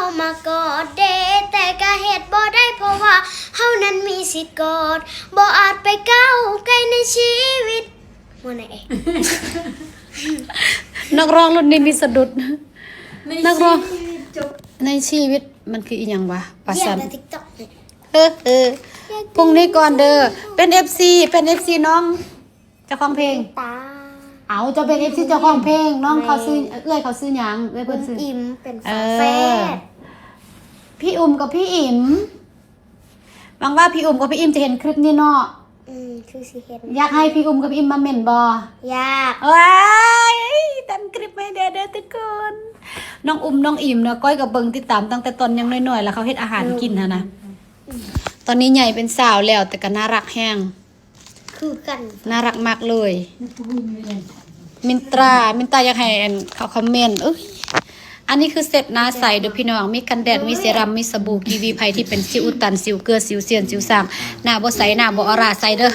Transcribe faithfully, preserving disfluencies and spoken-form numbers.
เข้ามากอดเด้ แต่ก็เฮ็ดบ่ได้ เพราะว่าเฮานั้นมีสิทธิ์กอด บ่อาจไปก้าวไกลในชีวิต มื้อไหนเอง นักร้องรุ่นนี้มีสะดุด นักร้อง ชีวิตจบ ในชีวิตมันคืออีหยังวะปา เยี่ย สั ม น ใน TikTok เนี่ย เออเออพรุ่งนี้ก่อนเด้อ เป็นเอฟซีเป็นเอฟซีน้องเจ้าของเพลง ตา เอาเจ้าเป็นเอฟซีเจ้าของเพลงน้องเขาซื้อ แม่ เอื้อยเขาซื้อหยังเอื้อย อุ้ เพิ่น ม ซื้อ อิ่มเป็น เอ ฝาแฝ อ ด พี่อุ้มกับพี่อิ๋มหวังว่าพี่อุ้มกับพี่อิ๋มจะเห็นคลิปนี้เนาะ อืมคือสิเห็น อยากให้พี่อุ้มกับพี่อิ๋มมาเม้นบ่ อยาก เอ้ยตันคลิปไม่ได้เด้อทุกคน น้องอุ้มน้องอิ๋มเนาะก้อยกับเบิ่งติดตามตั้งแต่ตอนยังน้อยๆแล้วเขาเฮ็ดอาหารกินหั้นนะตอนนี้ใหญ่เป็นสาวแล้วแต่ก็น่ารักแฮง คือกัน น่ารักมากเลย มินตรา มินตราอยากให้อันเขาคอมเมนต์เอ้ยอันนี้คือเซตหน้าใสเด้อพี่น้อง มีกันแดด มีเซรั่ม มีสบู่ กีวี ไผที่เป็นสิวอุดตัน สิวเกลือ สิวเซียน สิวสร้าง หน้าบ่ใส หน้าบ่ออร่า ใส่เด้อ